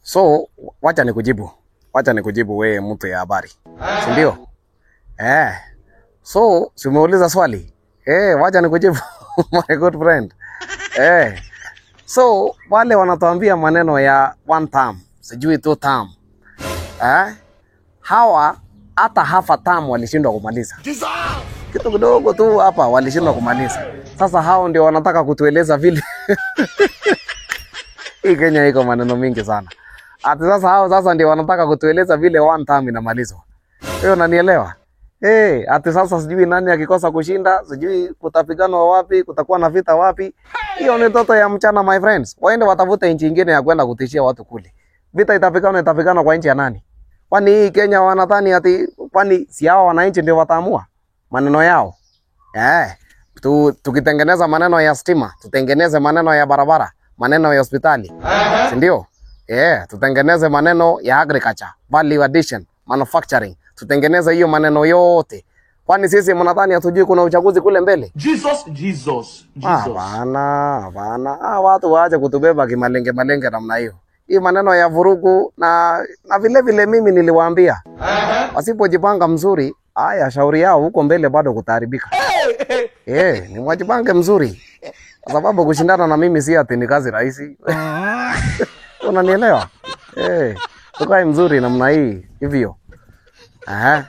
So wacha nikujibu, wacha nikujibu wewe mtu ya habari, si ndio? Eh, so si umeuliza swali eh, wacha nikujibu my good friend eh. So wale wanatuambia maneno ya one term, sijui two term eh, hawa hata half a term walishindwa kumaliza kitu kidogo tu hapa walishindwa kumaliza. Sasa hao ndio wanataka kutueleza vile hii Kenya iko maneno mingi sana. Ati sasa hao sasa ndio wanataka kutueleza vile one term inamalizwa. Wewe unanielewa? Eh, ati sasa sijui nani akikosa kushinda, sijui kutapiganwa wapi, kutakuwa na vita wapi. Hiyo ni ndoto ya mchana my friends. Waende watafute nchi nyingine ya kwenda kutishia watu kule. Vita itapiganwa, itapiganwa kwa nchi ya nani? Kwani hii Kenya wanadhani ati kwani si hao wananchi ndio wataamua maneno yao? Eh, tukitengeneza maneno ya stima, tutengeneze maneno ya barabara, maneno ya hospitali, si ndio? Eh, tutengeneze maneno ya agriculture, value addition, manufacturing, tutengeneze hiyo maneno yote. Kwani sisi mnadhani hatujui kuna uchaguzi kule mbele? Jesus, Jesus, Jesus. Hapana, hapana. Ah, watu waache kutubeba kimalenge malenge namna hiyo. Hii maneno ya vurugu na vile vile mimi niliwaambia wasipojipanga mzuri, haya shauri yao huko mbele bado kutaharibika. Eh, ni wajipange mzuri, kwa sababu kushindana na mimi si ati ni kazi rahisi. Unanielewa? Eh, tukae mzuri namna hii hivyo. Aha.